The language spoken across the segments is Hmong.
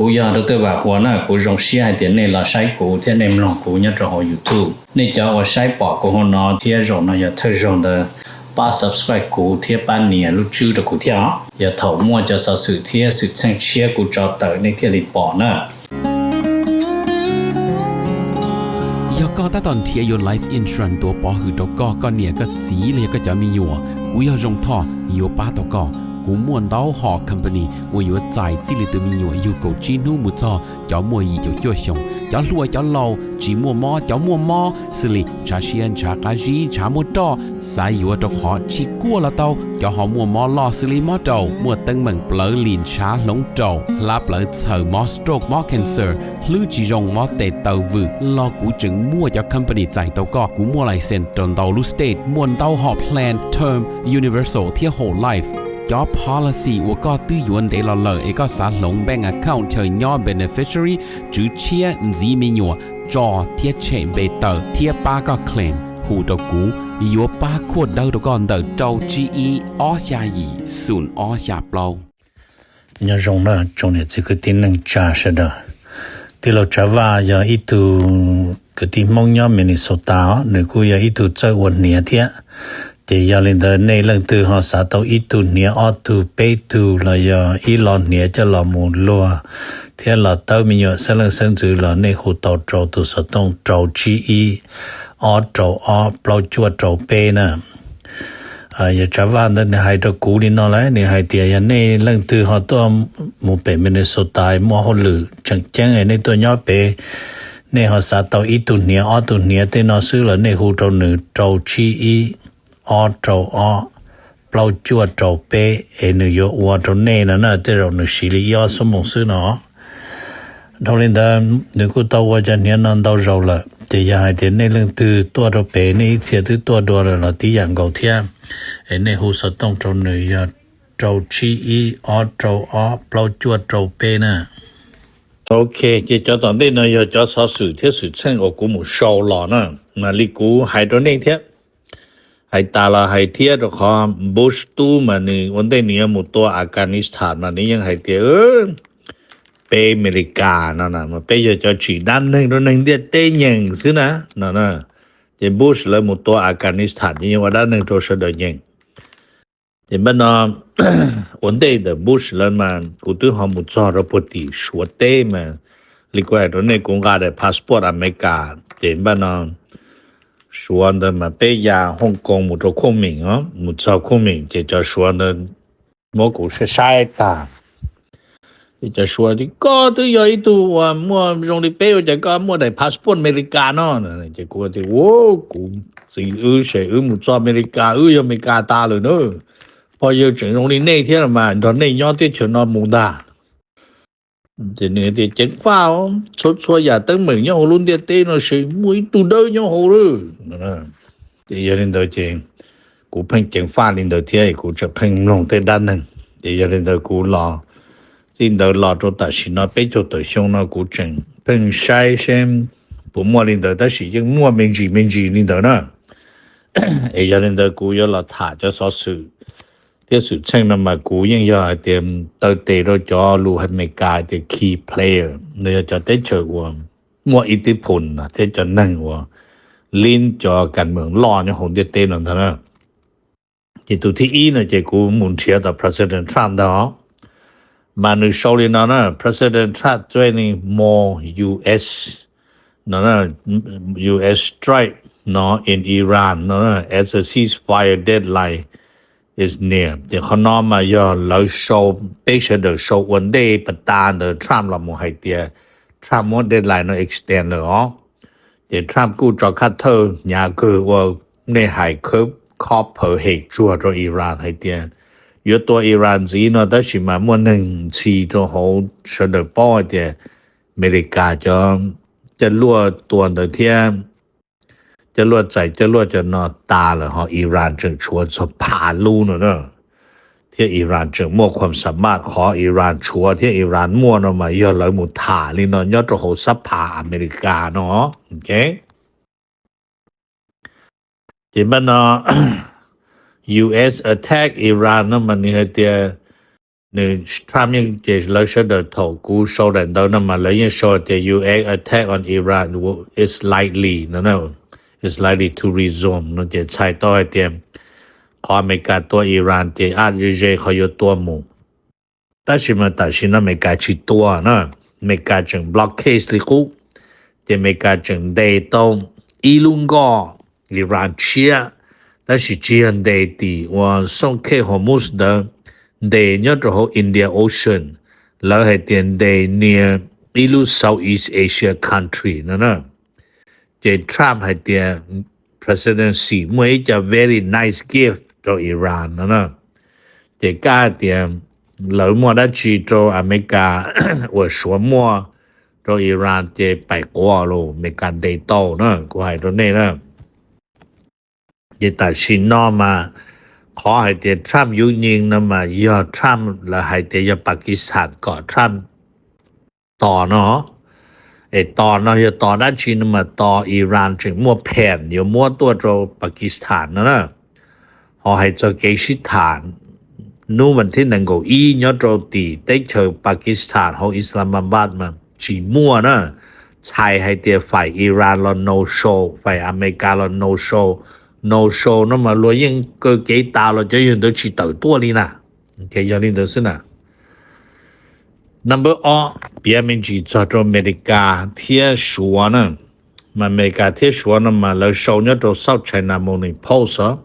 Kuv yog Dr. Vam Huas na, kuv zoo siab hais tias nej los saib kuv thiab nej mloog kuv nyob rau hauv YouTube. Nej cov uas saib pom kuv hauv no thiab zaum no yog thawj zaug ntawd, pab subscribe kuv thiab pab nias lub tswb rau kuv thiab os. Yog thaum muaj cov xov xwm thiab xwm txheej tshiab kuv tso tawm nej thiaj li pom na. Yog koj tab tom nrhiav yuav life insurance tuav pov hwm rau koj, koj niam koj txiv los yog koj cov me nyuam, kuv yog Zoo Thoj yuav pab tau koj. Kuv muaj ntau hom company uas yuav txais txij li tus me nyuam yug kaum tsib hnub mus txog cov muaj yim caum cuaj xyoos, cov hluas cov laus, tsis muaj mob cov muaj mob, xws li ntshav siab ntshav qab zib ntshav muaj roj, xav yuav rau qhov tsis kuaj los tau, cov ho muaj mob loj xws li mob raum, muaj teeb meem plawv lim ntshav hloov raum, hlab plawv txhaws, mob stroke mob cancer, hlwb tsis zoo mob tes taw vwm los kuv tseem muaj cov company txais tau koj. Kuv muaj license rau ntau lub state, muaj ntau hom plan term, universal thiab whole life. Cov policy uas koj twb yuav ntev los lawm es koj xav hloov bank account chaw nyob beneficiary, tswv tshiab, ntxiv me nyuam, tso thiab tshem npe tawm thiab pab koj claim, hu rau kuv, yuav pab khuaj dawb rau koj ntawm rau tsib ib ob xya yim xoom ob xya plaub. Nyob zoo na tsoom niam txiv kwv tij neej tsa sawv daws. Tij laug Tsav Vaj yog ib tug kwv tij Hmoob nyob Minnesota os, nws kuj yog ib tug txawj ua hniav thiab. Ces yog li ntawd nej leej twg ho xav tau ib tug hniav ob tug peb tug los yog ib lo hniav coj los mus luag thiab los tawb me nyuam xeeb leej xeeb ntxwv los nej hu tau rau tus xov tooj rau tsib ib ob rau ob plaub cuaj rau peb na. Yog Tsav Vaj ntawd nws hais rau kuv li no lawm, nws hais tias yog nej leej twg ho tuaj mus pem Minnesota muaj hauj lwm tseem ceeb nej tuaj nyob pem, nej ho xav tau ib tug hniav ob tug hniav tej no xwb los nej hu rau nws rau tsib ib ob rau ob plaub cuaj rau peb es nws yuav ua rau nej no na, tej zaum nws siv li ib ob xuab moos xwb no. Dhau li ntawd nws kuj tau ua cov hniav no ntau zaus lawm, ces yog hais tias nej leej twg tuaj rau pem nej ib txhia twb tuaj dua lawm los tib yam nkaus thiab, es nej hu xov tooj rau nws yog rau tsib ib ob rau ob plaub cuaj rau peb na. Ok, ces cov tom ntej no yog cov xov xwm thiab xwm txheej uas kuv mus sau los na, mas li kuv hais rau nej thiab, hais tas los hais thiab rau qhov Bush tub mas nws ua ntej nws yuav mus tua Afghanistan mas nws yeej hais tias peb Amelikas no mas peb yog cov tsim dab neeg rau neeg ntiaj teb nyeem xwb na no. Ces Bush lawv mus tua Afghanistan ces yeej ua dab neeg rau sawv daws nyeem. Ces npaj no ua ntej ntawm Bush lawv mas kuv twb ho mus txog rau puag tim Suav teb mas li kuv hais rau nej kuv nqa daim passport Amelikas ces npaj no Suav ntawd mas peb ya Hong Kong mus rau Khuj Mim os, mus txog Khuj Mim ces cov Suav ntawd muab kuv saib saib tag. Ces cov Suav tias koj twb yog ib tug uas muaj zoo li peb ua cas koj muaj daim passport Amelikas no? Ces kuv tias ua kuv txiv wb se wb mus txog Amelikas wb yog Amelikas tas lawm na. Pog yawg tseem zoo li nej thiab mas nrog nej nyob teb chaws no mus ntag. Ces nws tias ceev faj, txhua txhua yam teeb meem nyob hauv lub ntiaj teb no se muaj ib tug dawb nyob hauv lawm. Ces yog li ntawd ces kuv pheej ceev faj li ntawd thiab kuv tseem pheej mloog tej dab neeg. Ces yog li ntawd kuv los txij ntawd los rau tam sim no peb caug tawm xyoo no kuv tseem pheej saib seb puas muaj li ntawd tab sis yeej muaj me ntsis me ntsis li ntawd na. Es yog li ntawd kuv yuav los tham cov xov xwm thiab xwm txheej no mas kuv yeej yog hais tias taw tes rau cov lus Amelikas hais tias key player, nws yog cov teb chaws uas muaj ib tib phum thiab cov neeg uas lib cov kas meem loj nyob hauv ntiaj teb no ntag na. Ces tus thib ib no ces kuv mus nrhiav tom President Trump ntag os. Mas nws sau li no na, President Trump threatening more U S no, U S strike no in Iran no as a ceasefire deadline is near. Ces qhov no mas yog lawv sau, peb sawv daws sau ua ntej pas tas ntawd Trump los mus hais tias Trump muab deadline no extend lawm os. Ces Trump kuj tso khab thawj hnyav kawg ua nej hais khawb khob phawv hem tsuag rau Iran hais tias yuav tua Iran ntxiv no tab sis mas muaj neeg ntxhi rau hauv sawv daws paub hais tias Amelikas cov coj luaj tua ntawd thiab coj luaj txais coj luaj cov no tas lawm ho Iran tseem tshuav txog phav lub no na. Thiab Iran tseem muaj khuam xa maj, qhov Iran tshuav thiab Iran muaj no mas yog lawv mus tham li no nyob rau hauv sab phav Amelikas no. Ok. Ces npaj no U S attack Iran no mas nws hais tias nws Trump yeej ces lawv sawv daws thaum kuv sau daim ntawv no mas lawv yeej sau tias U S attack on Iran is likely no, is likely to resume no ces txhais tau hais tias qhov Amelikas tua Iran ces ab ze ze qhov yuav tua mus. Tab sis mas tam sim no Amelikas tsis tua na, Amelikas tseem blockade li qub, ces Amelikas tseem ntes tau ib lub nkoj Iran tshiab, tab sis tsis yog ntes tim uas xooj khej Hormuz ntawd, ntes nyob rau hauv India Ocean, lawv hais tias ntes nias ib lub Southeast Asia country no na. Ces Trump hais tias President Xi muaj ib co very nice gift rau Iran no na. Ces kab hais tias lawv muaj dab tsi rau Amelikas uas Suav muaj rau Iran ces paim quav los Amelikas ntes tau na, kuv hais rau nej na. Ces tam sim no mas qhov hais tias Trump yuav nyees no mas yog Trump lawv hais tias yog Pakistan kom Trump tos no. Es tos no yog tos dab tsi no mas tos Iran tseem muaj pham yuav muab tuaj rau Pakistan no na. Ho hais txog kev sib tham hnub vas thib nees nkaum ib nyob rau tim teb chaws Pakistan hauv Islamabad mas tsis muaj na. Txhais hais tias faim Iran los no show, faim Amelikas los no show. No show no mas luag yeej kaw kev tas los cov yawg ntawd tsis tawm tuaj li na. Yog li ntawd xwb na. Number ob, piav me ntsis txog rau Amelikas thiab Suav na. Mas Amelikas thiab Suav no mas lawv sau nyob rau South China Morning Post os.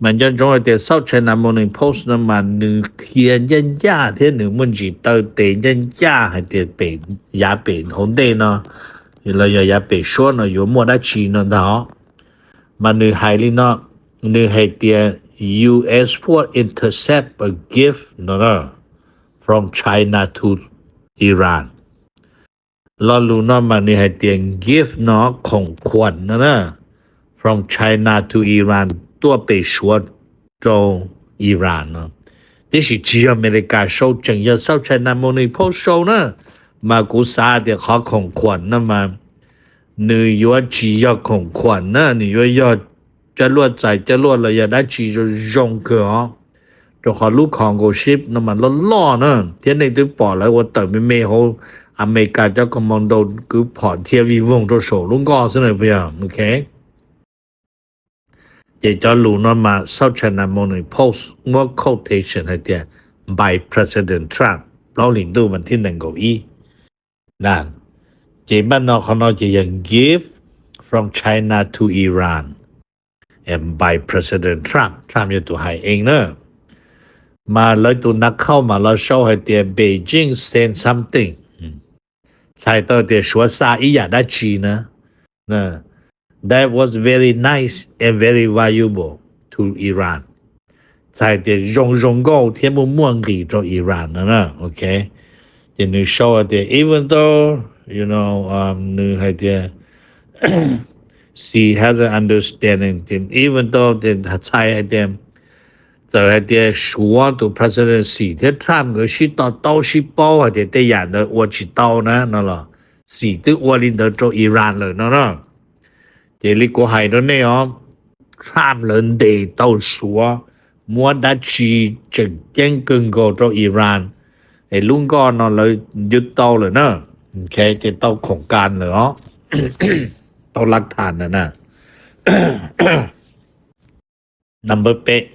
Mas nco ntsoov hais tias South China Morning Post no mas nws qhia ncaj ncaj thiab nws muaj ntsis taw tes ncaj ncaj hais tias pem, yav pem hauv ntej no los yog yav pem suab no yuav muaj dab tsi no ntag os. Mas nws hais li no, nws hais tias U S force intercept a gift no na, from China to Iran. Lo lus no mas nws hais tias gift no khoom khuam no na, from China to Iran, tuaj pem Suav rau Iran no. Tiam sis tsis yog Amelikas sau, tseem yog South China Morning Post sau na. Mas kuv xav tias qhov khoom khuam no mas nws yuav tsis yog khoom khuam na, nws yuav yog coj luaj txais coj luaj los yog dab tsi zoo zoo kawg os. Rau qhov lub cargo ship no mas loj loj na, thiab nej twb pom lawv ua tawm me me hauv Amelikas cov commando kwv phom dhia vij voog rau saum lub nkoj xwb na, puas yog? Ok. Ces cov lus no mas South China Morning Post muab quotation hais tias by President Trump, plaub hlis ntuj vas thib nees nkaum ib. Ces npaj no qhov no ces yog gift from China to Iran and by President Trump, Trump yog tus hais ib na. Mas lawv tus nav khauj mas los sau hais tias Beijing send something, txhais tau tias Suav xa ib yam dab tsi na, that was very nice and very valuable to Iran. Txhais tias zoo zoo nkauj thiab muaj muaj nqis rau Iran no na. Ok. Ces nws sau tias even though, you know, nws hais tias Xi has an understanding, even though txhais hais tias, txawm hais tias Suav tus President Xi thiab Trump nkawd sib to taub sib paub hais tias tej yam ntawd ua tsis tau na no los Xi twb ua li ntawd rau Iran lawm no na. Ces li kuv hais rau nej os, Trump lawv ntes tau Suav muab dab tsi tseem ceeb kawg nkaus rau Iran, es lub nkoj no lawv yuav tau lawm na. Ces tau khoom kas lawm os, tau laj tham lawm na. Number peb,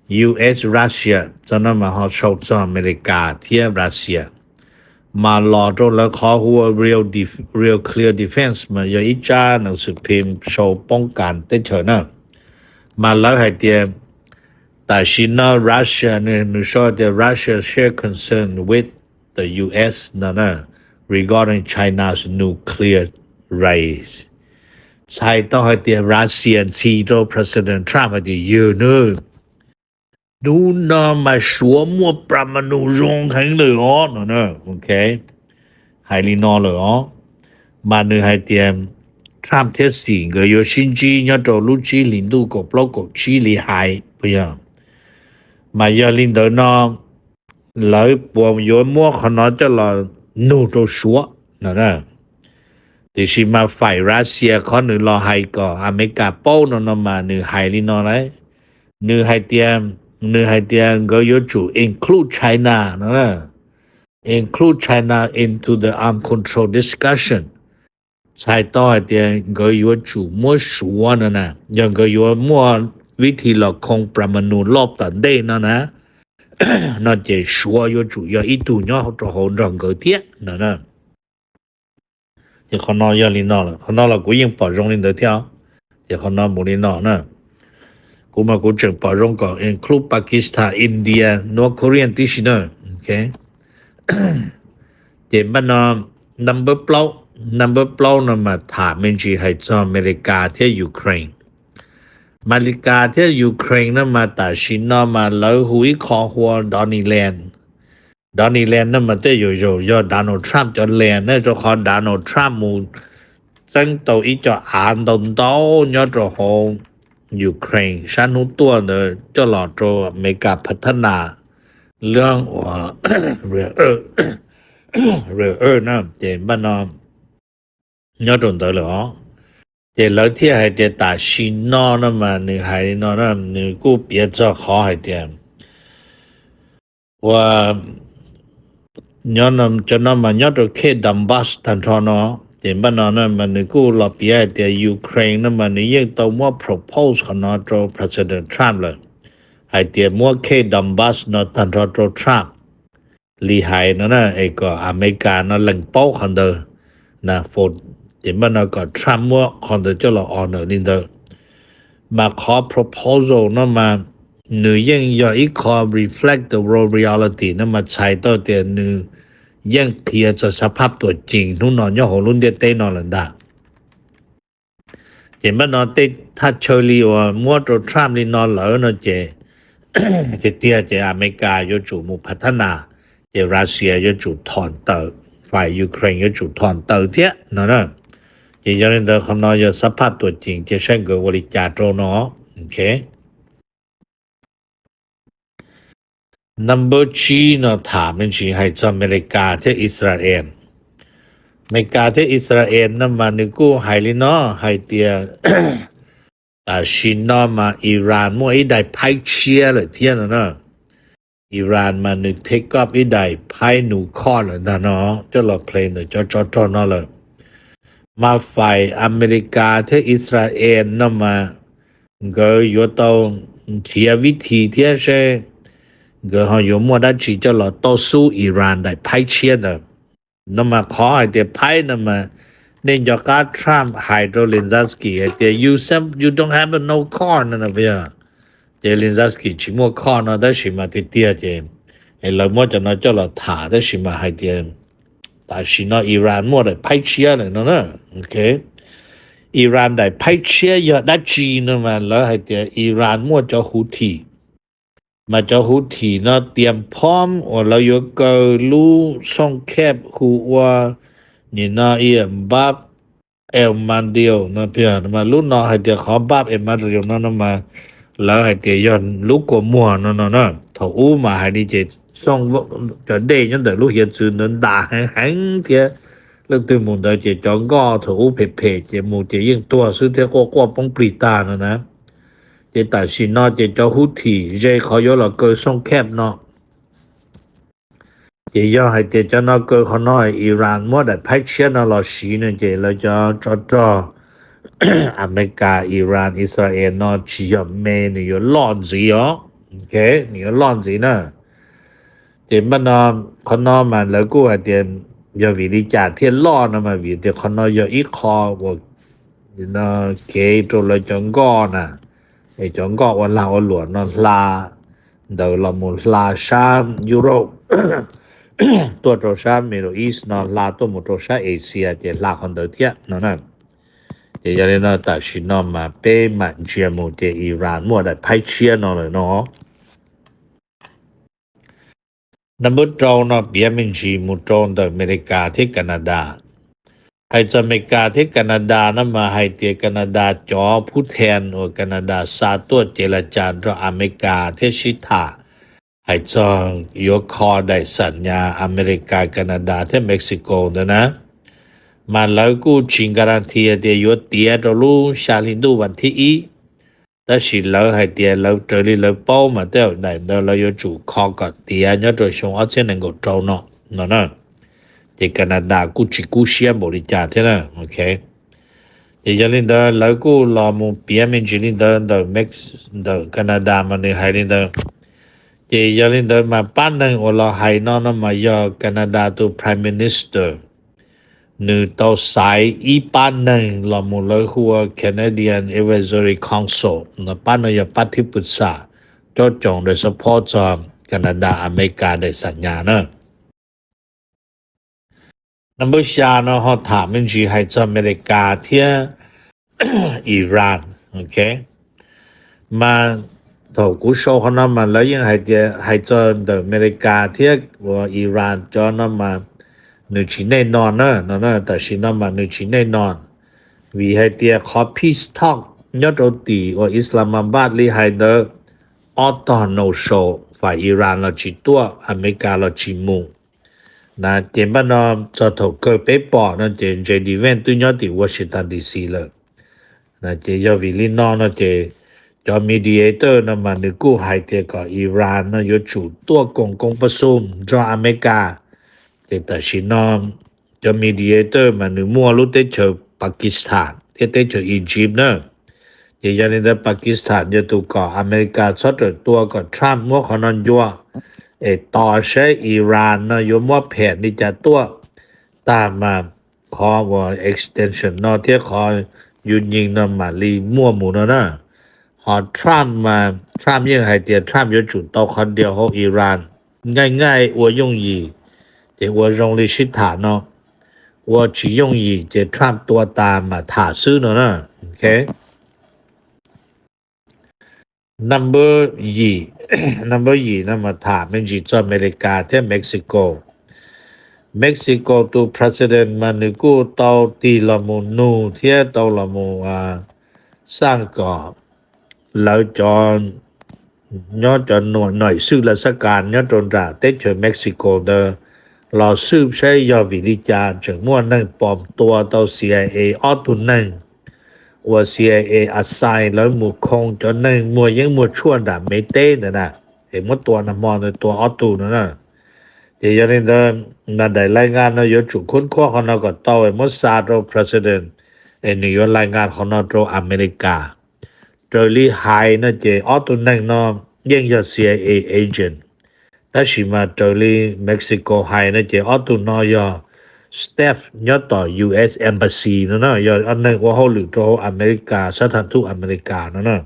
U S Russia, txog no mas ho sau txog Amelikas thiab Russia. Mas los rau lawv qhov hu ua Real Clear Defense mas yog ib tsab nas xwm phim sau poob kas teb chaws na. Mas lawv hais tias tam sim no Russia, nws sau tias Russia share concern with the U S no na, regarding China's nuclear race. Txhais tau hais tias Russia ntxhi rau President Trump hais tias yog nws hnub no mas Suav muaj pram ma nus zoo heev lawm os no. Ok, hais li no lawm os. Mas nws hais tias Trump thiab Xi nkawd yuav sib ntsib nyob rau lub tsib hlis ntuj kaum plaub kaum tsib li hais puas yog? Mas yog li ntawd no lawv puas yuav muab qhov no coj los nug rau Suav no? Tiam sis mas faim Russia qhov nws los hais kom Amelikas paub no no mas nws hais li no lauj. Nws hais tias nws hais tias nkawd yuav tsum include China no, include China into the arm control discussion. Txhais tau hais tias nkawd yuav tsum muab Suav no na, yog nkawd yuav muaj vib thi los khoo pram ma nus loj tom ntej no na, no ces Suav yuav tsum yog ib tug nyob rau hauv nrog nkawd thiab no na. Ces qhov no yog li no lawm, qhov no los kuv yeej pom zoo li ntawd thiab. Ces qhov no mus li no na, kuv mas kuv tseem pom zoo kom include Pakistan, India, North Korea tib si na. Ces npaj no number plaub, number plaub no mas tham me ntsis hais txog Amelikas thiab Ukraine. Amelikas thiab Ukraine no mas tam sim no mas lawv hu ib qho hu ua Donny Land. Donny Land no mas tej zaum zaum yog Donald Trump cov land na, rau qhov Donald Trump mus txeeb tau ib co av ntau ntau nyob rau hauv Ukraine sab hnub tuaj ntawd coj los rau Amelikas phav thab nas lub uas rare earth na, ces npaj no nyob rau ntawd lawm os. Ces lawv thiaj hais tias tam sim no no mas nws hais li no na, nws kuj piav txog qhov hais tias ua cov no mas nyob rau khej Donbas tag nrho no. Ces npaj no mas nws kuj los piav hais tias Ukraine no mas nws yeej tau muab propose qhov no rau President Trump lawm, hais tias muab khej Donbas no tag nrho rau Trump li hais no na, es kom Amelikas no lees paub qhov ntawd na, ces npaj no kom Trump muab qhov ntawd coj los honor li ntawd. Mas qhov proposal no mas nws yeej yog ib qho reflect the world reality no mas txhais tau tias nws yeej qhia txog xab phaj tuam cees hnub no nyob hauv lub ntiaj teb no lawm ntag. Ces npaj no tej thaj chaw li uas muab rau Trump li no lawm no ces tiag tiag ces Amelikas yuav tsum mus phav thab nas, ces Russia yuav tsum thom tawm, fai Ukraine yuav tsum thom tawm thiab no na. Ces yog li ntawd qhov no yog xab phaj tuam cees ces saib nkawd ua li cas rau no. Ok. Number tsib no tham me ntsis hais txog Amelikas thiab Israel. Amelikas thiab Israel no mas nws kuj hais li no hais tias tam sim no mas Iran muaj ib daim phaib tshiab lawm thiab no na. Iran mas nws take up ib daim phaib nus khoj lawm ntag no, coj los play ntawm cov tsov rog no lawm. Mas fais Amelikas thiab Israel no mas nkawd yuav tau nrhiav vib thi thiab seb nkawd ho yuav muaj dab tsi coj los tau xub Iran daim phaib tshiab ntawd. No mas qhov hais tias phaib no mas nej nco qab Trump hais rau Zelensky hais tias you don't have no car no no. Ces Zelensky tsis muaj car no tab sis mas tiag tiag ces lawv muab cov no coj los tham tab sis mas hais tias tam sim no Iran muaj daim phaib tshiab lawm no na. Iran daim phaib tshiab yog dab tsi no mas lawv hais tias Iran muaj cov Houthi, mas cov Houthi no tias phom uas lawv yuav kaw lub xooj kheb hu ua nim no Bab el Mandeb no. Mas lub no hais tias qhov Bab el Mandeb no no mas lawv hais tias yog lub kua muag no no na. Thaum ub mas hais li ces xooj, cov dej nyob ntawm lub hiav txwv ntawd ntas heev heev thiab, leej twg mus ntawd ces cov nkoj thaum ub phem phem ces mus ces yeej tuag xwb thiab quaj quaj poob plig tag no na. Ces tam sim no ces cov Houthi ze qhov yuav los kaw xooj kheb no. Ces yog hais tias cov no kaw qhov no, Iran muab daim phaib tshiab no los siv no ces lawv cov tsov rog Amelikas, Iran, Israel no tsis yog me, nws yuav loj ntxiv os. Nws yuav loj ntxiv na. Ces npaj no, qhov no mas lawv kuj hais tias yog vim li cas thiaj loj no mas vim tias qhov no yog ib qho uas kev rau lawv cov nkoj na, es cov nkoj ua lag ua luam no hla ntawd los mus hla sab Europe tuaj rau sab Middle East no hla tuaj mus rau sab Asia ces hla qhov ntawd thiab no na. Ces yog li no tam sim no mas peb mam ntsia mus ces Iran muaj daim phaib tshiab no lawm no. Number rau no piav me ntsis mus rau ntawm Amelikas thiab Canada. Hais txog Amelikas thiab Canada no mas hais tias Canada cov phub then uas Canada xa tuaj ces las cas nrog Amelikas thiab sib tham hais txog yuav kho daim xam nyas Amelikas, Canada thiab Mexico ntawd na. Mas lawv kuj tsis guarantee tias yuav tiav rau lub xya hli ntuj vas thib ib, Tab sis lawv hais tias lawv raws li lawv paub mas tej zaum daim ntawd lawv yuav tsum kho kom tiav nyob rau xyoo ob txhiab nees nkaum rau no no na. Ces Canada kuj tsis kub siab npaum li cas thiab na. Ok, ces yog li ntawd lawv kuj los mus piav me ntsis li ntawd ntawm Mex, ntawm Canada mas nws hais li ntawd. Ces yog li ntawd mas pab neeg uas los hais no no mas yog Canada tus Prime Minister, nws tau xaiv ib pab neeg los mus lawv hu ua Canadian Advisory Council no, pab no yog pab thib pwm xam cob coos daim support txog Canada Amelikas daim xam nyas na. Number xya no ho tham me ntsis hais txog Amelikas thiab Iran. Ok, mas thaum kuv sau qhov no mas lawv yeej hais tias hais txog ntawm Amelikas thiab uas Iran cov no mas nws tsis nej no na no, tam sim no mas nws tsis nej no, vim hais tias qhov peace talk nyob rau tim uas Islamabad li hais ntawd, ob tog no sau, fais Iran los tsis tuaj, Amelikas los tsis mus na. Ces npaj no txog thaum kawg peb pom no ces J D Vance twb nyob tim Washington D C lawm. Ces yog vim li no no ces cov mediator no mas nws kuj hais tias kom Iran no yuav tsum tuaj koom koom pas xum nrog Amelikas. Ces tam sim no cov mediator mas nws muaj lub teb chaws Pakistan thiab teb chaws Egypt na. Ces yog li ntawd Pakistan yog tus kom Amelikas txhob rawm tua kom Trump muab qhov no ncua, es tos saib Iran no yuav muab phem li cas tuaj tag mas qhov uas extension no thiab qhov union no mam li muaj mus no na. Ho Trump mas Trump yeej hais tias Trump yuav tsum tau qhov deal hauv Iran, ngaij ngaij ua yooj yim, ces ua zoo li sib tham no, ua tsis yooj yim ces Trump tua tas mam tham xwb no na. Ok, number yim, number yim no mas tham me ntsis txog Amelikas thiab Mexico. Mexico tus president mas nws kuj tau tig los mus nug thiab tau los mus xaj kom lawv cov, nyob cov nom xwm lav xab kas nyob rau nram teb chaws Mexico ntawd los xwb saib yog vim li cas tseem muaj neeg pom tua tau C I A ob tug neeg uas C I A assign lawv mus khoo cov neeg muaj yeeb muaj tshuaj nram Mev teb ntawd na, es muab tua nag hmo ntawd tua ob tug no na. Ces yog li ntawd, na daim lais ngas no yuav tsum khub khuab qhov no kom tau es muab xa rau president, es nws yuav lais ngas qhov no rau Amelikas. Raws li hais no ces ob tug neeg no yeej yog C I A agent, tab sis mas raws li Mexico hais no ces ob tug no yog staff nyob tom U S Embassy no na, yog ob neeg ua hauj lwm rau hauv Amelikas, sab thas thuj Amelikas no na.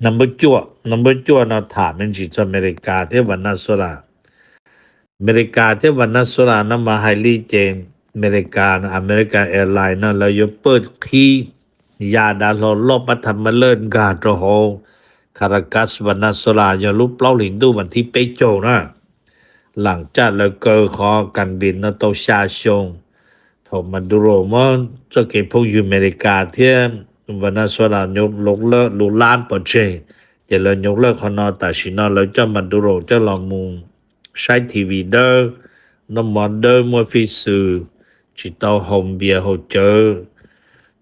Number cuaj, number cuaj no tham me ntsis txog Amelikas thiab Venezuela. Amelikas thiab Venezuela no mas hais li ces Amelikas, American Airlines no lawv yuav pawj qhib ya dav hlau loj pab tham ma laj nkag rau hauv Caracas, Venezuela yog lub plaub hlis ntuj vas thib peb caug na. Lam caj lawv kaw qhov kas npis no tau xya xyoo. Thaum Maduro muab txoj kev phooj ywg Amelikas thiab Venezuela lub lab pov tseg, ces lawv nyuj lawj qhov no, tam sim no lawv coj Maduro coj los mus saib T V dawb, noj mov dawb, muaj fij xws, tsis tau haus npias haus cawv,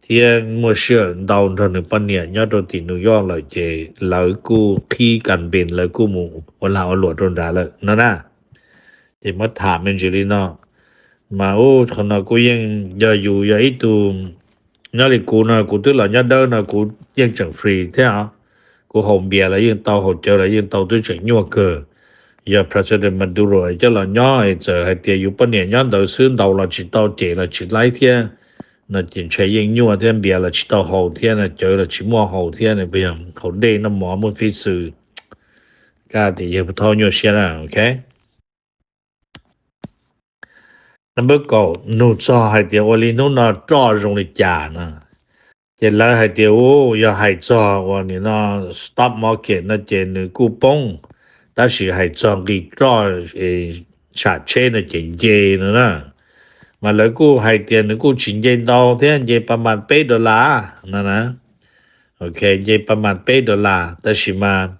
thiab muaj sij hawm ntau nrog nws poj niam nyob rau tim New York lawm ces lawv kuj qhib kas npis, lawv kuj mus ua lag ua luam rau nrad lawm no na. Ces muab tham me ntsis li no, mas ub qhov no kuj yeej yog yus yog ib tug, nyob li kuv no kuv twb los nyob dawb no kuv yeej tseem free thiab os. Kuv haus npias los yeej tau, haus cawv los yeej tau, twb tseem nyuaj kawg. Yog President Maduro coj los nyob es txawm hais tias yus poj niam nyob ntawd xwb ntaus los tsis tau, cem los tsis laib thiab no ces ntshe yeej nyuaj thiab, npias los tsis tau haus thiab no, cawv los tsis muaj haus thiab no, puas yog? Haus dej noj mov muaj fij xws, kaj tias yawg puas thaub nyuaj siab na. Ok, number kaum nug txog hais tias ua li hnub no roj zoo li cas no. Ces lawv hais tias u, yog hais txog ua nim no stock market no ces nws kuj poob, tab sis hais txog nqi roj, tsham tsheb no ces nce no na. Mas lawv kuj hais tias nws kuj tsis nce ntau thiab, nce pa mas peb dollar no na. Ok, nce pa mas peb dollar, tab sis mas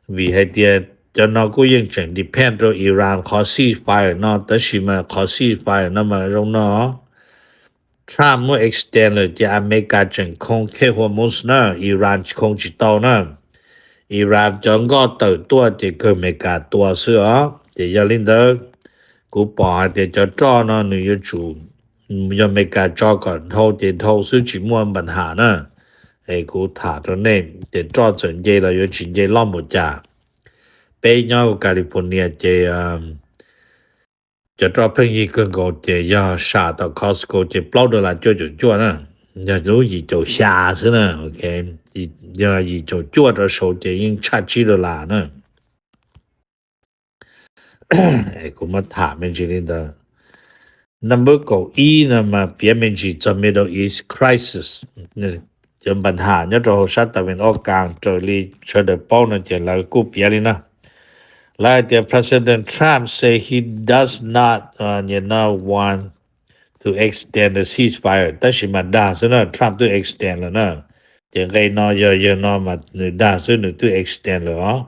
vim hais tias cov no kuj yeej tseem depend rau Iran qhov ceasefire no, tab sis mas qhov ceasefire no mas zoo no, Trump muab extend lawm ces Amelikas tseem khoo khej Hormuz na, Iran khoo tsis tau na. Iran cov nkoj tawm tuaj ces kawg Amelikas tua xwb os. Ces yog li ntawd, kuv pom hais tias cov roj no nws yuav tsum, yog Amelikas tso kom dhau ces dhau xwb, tsis muaj npa nham na. Es kuv tham rau nej, ces roj txawm nce los yuav tsis nce loj npaum cas. Peb nyob California ces cov roj pheej yig kawg nkaus, ces yog sam tom Costco ces plaub dollar cuaj caum cuaj na, yog lub yim caum xya xwb na. Yog yim caum cuaj rov saud ces yeej tshaj tsib dollar na. Kuv muab tham me ntsis li ntawd. Number kaum ib no mas piav me ntsis txog Middle East crisis, cov npa nham nyob rau hauv sab tas ven ob kas raws li sawv daws paub no ces lawv kuj piav li no. Lawv hais tias President Trump say he does not, uh, you know, want to extend the ceasefire, tab sis mas dag xwb na, Trump twb extend lawm na. Ces nqe no yog yawg no mas nws dag xwb, nws twb extend lawm os.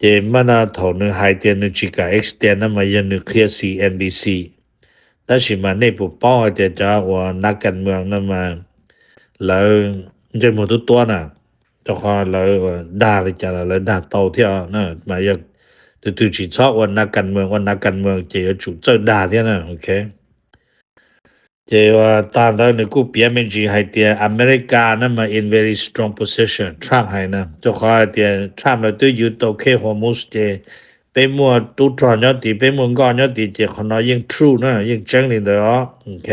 Ces mas no thaum nws hais tias nws tsis kam extend no mas yog nws qhia C N B C. Tab sis mas nej puas paub hais tias cov uas nas kas moos no mas lawv ntsej muag tub tuab na, rau qhov lawv dag li cas los lawv dag tau thiab na. Mas yog tus twg tsis txhob ua nas kas moos, ua nas kas moos ces yuav tsum txawj dag thiab na. Ok. Ces tag ntawd nws kuj piav me ntsis hais tias America no mas in very strong position, Trump hais na, rau qhov hais tias Trump lawv twb yuav tau khej Hormuz ces peb muaj tub rog nyob tid, peb muaj nkoj nyob tid, ces qhov no yeej true na, yeej tseeb li ntawd os. Ok.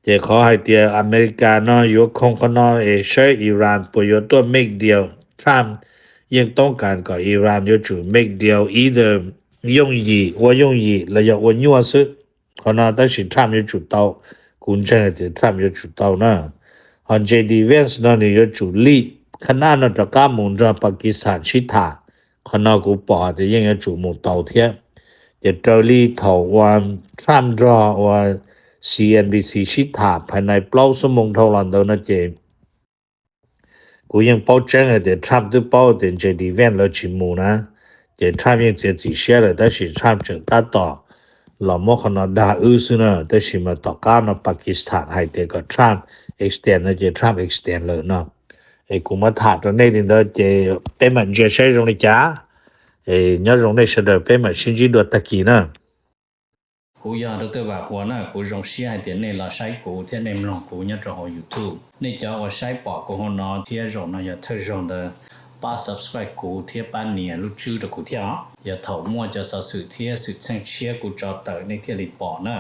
Ces qhov hais tias America no yuav khoo qhov no es saib Iran puas yuav tuaj make deal, Trump yeej toob kas kom Iran yuav tsum make deal either yooj yim, ua yooj yim los yog ua nyuaj xwb. Qhov no tab sis Trump yuav tsum tau, kuv ntseeg tias Trump yuav tsum tau na. Ho J D Vance no nws yuav tsum lij qhab nab no rov qab mus nrog Pakistan sib tham. Qhov no kuv pom tias yeej yuav tsum mus tau thiab. Ces raws li thaum uas Trump nrog uas C N B C sib tham phais nais plaub xuab moos dhau los ntawd no ces kuv yeej paub tseeb hais tias Trump twb paub tias J D Vance lawv tsis mus na, ces Trump yeej txiav txim siab lawm, tab sis Trump tseem tab tom los muab qhov no dag wb xwb na. Tab sis mas tom qab no Pakistan hais tias kom Trump extend no ces Trump extend lawm no. Es kuv muab tham rau nej li ntawd ces peb mam ntsia saib zoo li cas. Es nyob zoo nej sawv daws, peb mam sib ntsib dua tag kis na. Kuv yog Doctor Vam Huas na, kuv zoo siab hais tias nej los saib kuv thiab nej mloog kuv nyob rau hauv YouTube. Nej cov uas saib pom kuv hauv no thiab zaum no yog thawj zaug ntawd, pab subscribe kuv thiab pab nias lub tswb rau kuv thiab os. Yog thaum muaj cov xov xwm thiab xwm txheej tshiab kuv tso tawm nej thiaj li pom na.